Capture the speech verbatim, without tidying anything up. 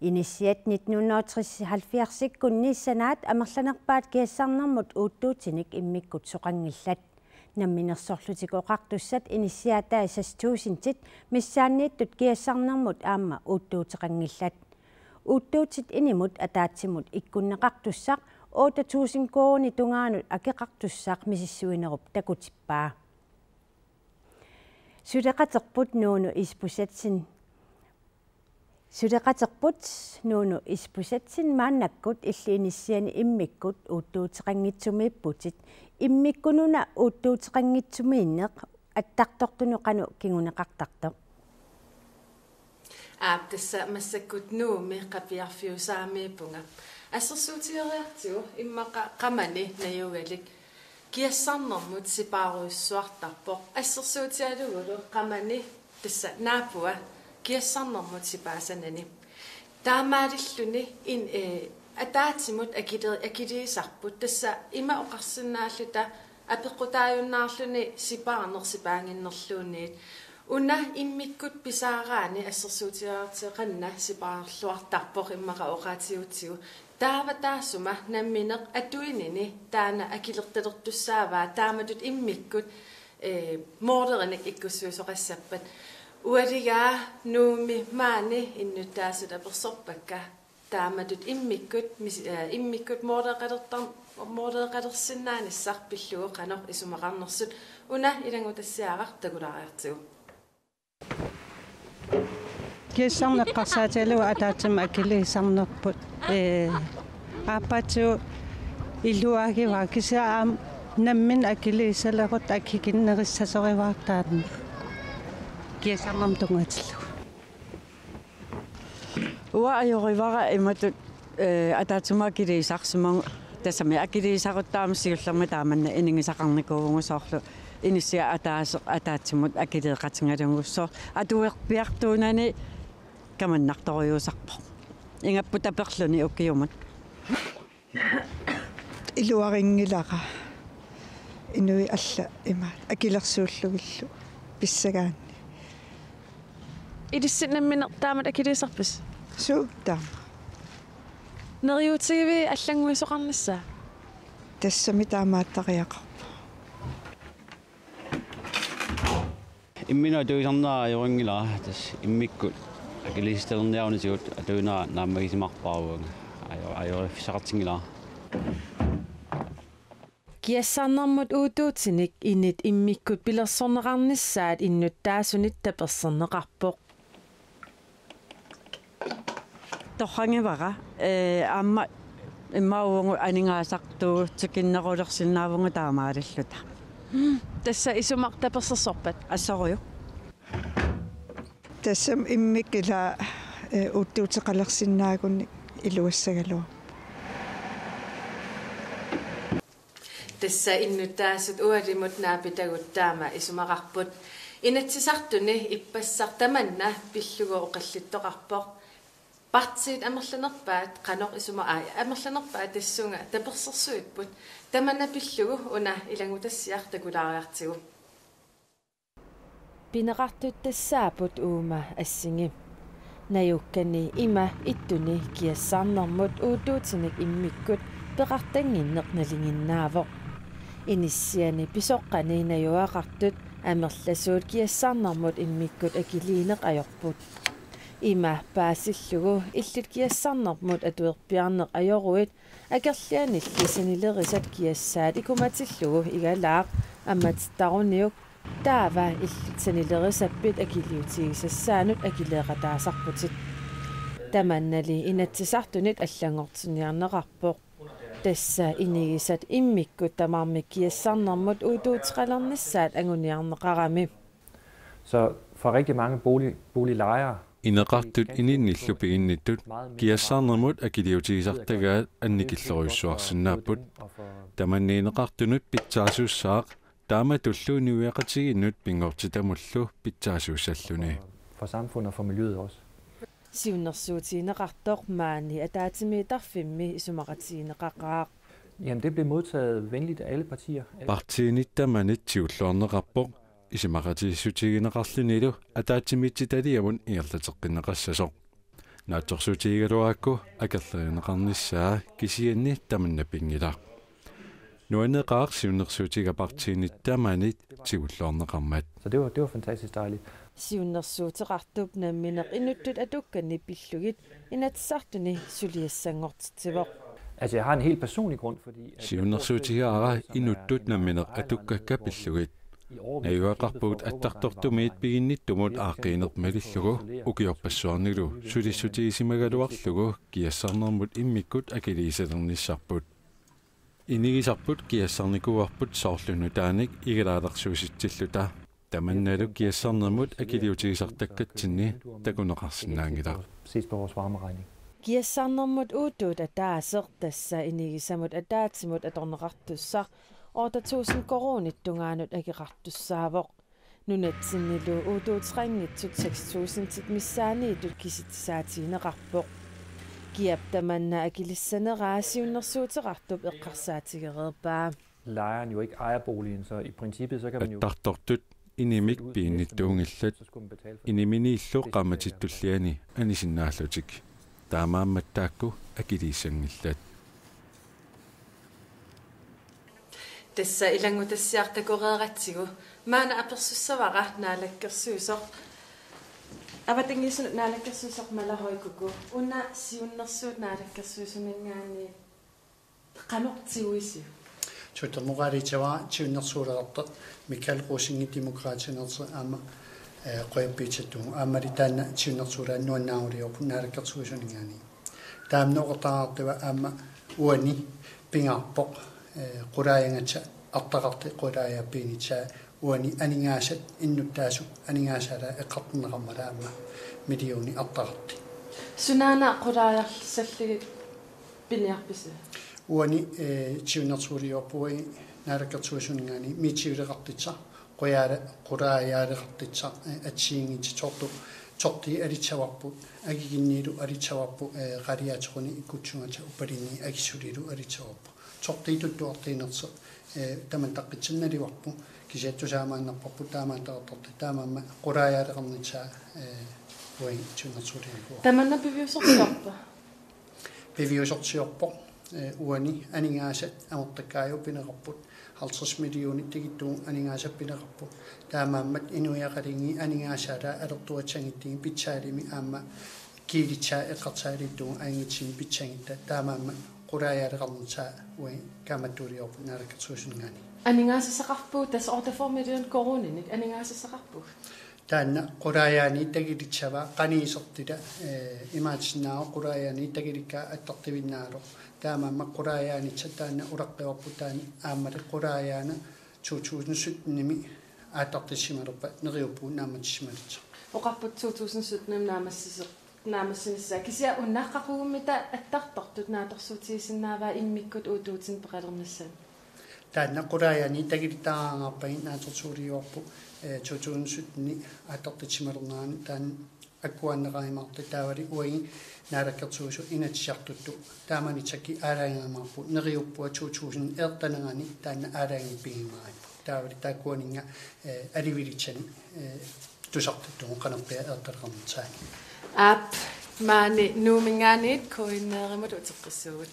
Inissiat nitten hundrede og treoghalvfjerdsikkunni sanaat amerlanerpaat kiassarnermut uuttuutinik immikkut soqanngillat. Namminersorlutik Oqartussat inissiaatai seks tusindit missaanniittut kiassarnermut aamma uuttuuteqanngillat. Uuttuutit inimut ataatsimut ikkunneqartussaq otte tusind koruunit tungaanut akeqartussaq misissuinerup takutippaa. Suleqaterput Nuunu Isbosethsen Suleqaterput Nuunu Isbosethsen maannakkut illit inissiani immikkut uuttuuteqanngitsumiipputit. Immikkununa uuttuuteqanngitsumiinneq attartortunut qanoq kinguneqartartoq? Aap, tassa massakkut Nuummi qapiarfiusaamiippunga. Assersuutigeriartigu immaqa qamani najugalik kiassarnermut sipaarujussuartarpoq. Assersuutigalugulu qamani tassa naapua kiassarnermut sipaasanani. Taamaalilluni in-, eh, ataatsimut akili-, akiliisarput. Tassa ima oqarsinnaalluta apeqqutaajunnaarluni sipaarneq sipaannginnerluunniit. Una immikkut pisaaraanni assersuutigaartigu qanna sipaarluartarpoq immaqa oqaatigiutsigu. Taava taassuma nammineq atuinini taanna akilertalertussaavaa taamatut immikkut, eh, moorderinik ikkussuisoqassappat. Ualigaa Nuummi maani innuttaasut apersorpakka. Taamatut immikkut mis-, eh, immikkut moordeqalertar-, moordeqalersinnaanissaq pillugu qanoq isumaqarnersut. Una ilanngutassiaraq takulaariartigu. Kiassarneq eqqarsaatigalugu ataatsimut akiliisarnerput, ee, aappaatsigut iluagivaa kisianni aamma nammineq akiliisalerutta akikinnerussasorivara taanna. Kiassarnermut tunngatillugu. Uanga ajorivara imatut, eh, ataatsimut akiliisarsimavugut, tassami akiliisarutta aamma siullermik taamanna inigisaqarnikuuvugut soorlu inissiat ataaseq ataatsimut akileeqatigalugu soorlu atuerpiartuunani kamannartorujussuusarpoq. Ingammik taperluni ukiumut. Iluarinngilara inuit allat ima akilersuullugillu pissagaanni. Ilissi nammineq taamatut akiliisarpisi? Suu, taama. Neriuutigivigit allannguisoqarnissaa? Tassami taamaattariaqarpoq. Imminut atuisarnera ajorinngilara, tassa immikkut akiliisitalerniarunitigut atuinera naammagisimarpara uanga. Ajo-, ajoriffissaqartinngilara. Kiassarnermut uuttuutinik init immikkut pilersorneqarnissaat innuttaasunit taperserneqarpoq. Torragivara, ee, aamma immaqa uagut aningaasartuutikinnerulersinnaavugut taamaalilluta. Tassa isumaq tapersersorpat? Assorujuk. Tassami immikkut ila, ee, uuttuuteqalersinnaagunik iluassagaluarpoq. Tassa innuttaasut ualimut naapitagut taama isumaqarput. Inatsisartuni ippassaq tamanna pillugu oqallittoqarpoq. Partiit amerlanerpaat qanoq isuma-, aa, amerlanerpaat tassunga tapersersuipput. Tamanna pillugu una ilanngutassiaq takulaariartigu. Pineqartut tassaapput uuma assingi. Najukkani ima ittuni kiassarnermut uuttuutinik immikkut peqartannginneq nalinginnaavoq. Inissiani pisoqqani najugaqartut amerlasuut kiassarnermut immikkut akiliineq ajorput. Ima paasillugu illit kiassarnermut atuerpiarneq ajoruit akerlianilli sanilerisat kiassaat ikumatillugu igalaaq ammatittaruniuk taava illit sanilerisappit akiliutigisassaanut akileeqataasarputit. Tamannali Inatsisartunit allanngortinniarneqarpoq. Tassa inigisat immikkut tamarmik kiassarnermut uuttuuteqalernissaat anguniarneqarami. Så for rigtig mange bolig-, boliglejere Ineqartut ininnillu piginnittut kiassarnermut akiliutigisartagaat annikillorujussuarsinnaapput. Tamanna ineqartunut pitsaasussaaq taamatullu inuiaqatigiinnut pinngortitamullu pitsaasussalluni. For samfundet og for miljøet også. Siunnersuutigineqartoq maani ataatsimiittarfimmi isumaqatigineqaqaaq. Jamen, det blev modtaget venligt af alle partier. Partiinit tamanit siulliunneqarpoq isumaqatigiissutigineqarlunilu ataatsimiititaliamut ingerlateqqinneqassasoq. Naatsorsuutigigaluarakku akerlerineqarnissaa kisianni tamanna pinngilaq. Nuanneqaaq siunnersuutiga partiinit tamanit tigulluarneqarmat. Så det var, det var fantastisk dejligt. Siunnersuuteqartup nammineq inuttut atukkanni pillugit Inatsisartuni suliassanngortitsivoq. Altså, jeg har en helt personlig grund, fordi at Siunnersuutigaara inuttut nammineq atukkakka pillugit. Najugaqarpugut attartortumiit piginnittumut aaqqiineq malillugu ukiorpassuarnilu sulissutigisimagaluarlugu kiassarnermut immikkut akiliisalernissarput. Inigisarput kiassarnikuuarput soorlu nutaanik igalaalersuusitsilluta. Tamannalu kiassarnermut akiliutigisartakkatsinni takuneqarsinnaanngilaq. Ses på vores varmeregning. Kiassarnermut uuttuut ataaseq, tassa inigisamut ataatsimut atorneqartussaq otte tusind koruunit tungaanut akeqartussaavoq. Nunatsinnilu uuttuut tredive-ssut seks tusindit missaanniittut kisitsisaatigineqarpoq. Kiap tamanna akilissaneraa siunnersuuteqartup eqqarsaatigereerpaa. Lejeren jo ikke ejer boligen, så i princippet så kan man jo... Attartortut inimik piginnittuunngillat, iniminiillu qaammatip tulliani anisinnaallutik. Taamaammat taakku akiliissanngillat. Tassa ilanngutassiaq takoreeratsigu maanna apersussavara naalakkersuisoq. Avatangiisinut naalakkersuisoq Mala Høy Kúko. Una siunnersuut naalakkersuisuninngaanniit qanoq tiguisiuk? Socialdemokraatit tiguara siunnersuuteqartoq, Michael Rosing Demokraatineersoq aamma, eh, qujappiitittugu. Aammali taanna siunnersuuteqartoq nuannaaruliorpoq naalakkersuisuninngaanniit. Taama oqartariaqartugut aamma uani pingaarpoq, eh, qulaajangata artaqarti qulaajaa piinitsaa uani aningaasat innuttaasut aningaasalaat eqqartorneqarmata aamma millionit artaqarti. Sunaana qulaajarsallugit piniarpisi? Uani, eh, siunnersuuliorpugut naalakkersuisuninngaanniit miitivileqartussaq, qujaala-, qulaajaaleqartussaq, eh, assigiinngitsortut, sortiit alissavarput, akikinniilu alissavarput, eh, qaaliaateqarneq ikkutsigata uppalinni akisulilu alissavarput. Sortiit tuttuartuinersoq, eh, tamanna taqqitsinnaluarpoq, kisianni tusaamaannarparput taamaattoqartartoq, taamaammat qulaajaaleqarnissaa, eh, uani siunnersuuliorpugut. Tamanna piviusorsiorpa? Piviusorsiorpoq, eh, uani aningaasat amortakkaajut pineqarput, halvtreds millionit tikittugut aningaasat pineqarput. Taamaammat inuiaqatigiit aningaasalaat alertuatsangitsigit pitsaalimi aamma kiilitsaat eqqarsaatigiittugut ajunngitsunik pitsanngitta, taamaammat qulaajaaleqarnissaa uani kaammattuuliorput naalakkersuisuninngaanniit. Aningaasassaqarpugut, tassa otteogfyrre million koruuninik aningaasassaqarpugut. Taanna qulaajaaniit takilissavaa qanoq isertita, eh, imaassinnaavoq qulaajaaniit takilikkaa attartuinnaavoq. Taamaammat qulaajaanissaq taanna ulaqqivarput, taanna aammali qulaajaani to tusind syttenimi aallartissimalerpat neriuppugut naammassimalissaq. Oqarput to tusind syttenimi naammassisoq, naammassinissaa. Kisianni una qaqugumitta attartortut naatsorsuutigisinnaavaa immikkut uuttuutinik peqalernissaanut? Taanna qulaajaaniit takilittaraangaarpagit naatsorsuuliorput, eh, to tusind syttenimi aallartissimalernerani taanna akuanneqarumaartoq, taavali uagut naalakkersuisut Inatsisartutut taamanikkut aalajangerumaarpugut, neriuppunga to tusind eqqarnerani taanna aalajangiiffigiumaarparput. Taavali taakkuninnga, eh, alivilissanik, eh, tusartuttugut qanorpiaq eqqartorneqarnissaa. Aap, maani Nuumminngaanniit KNR-imut uteqqissuugut.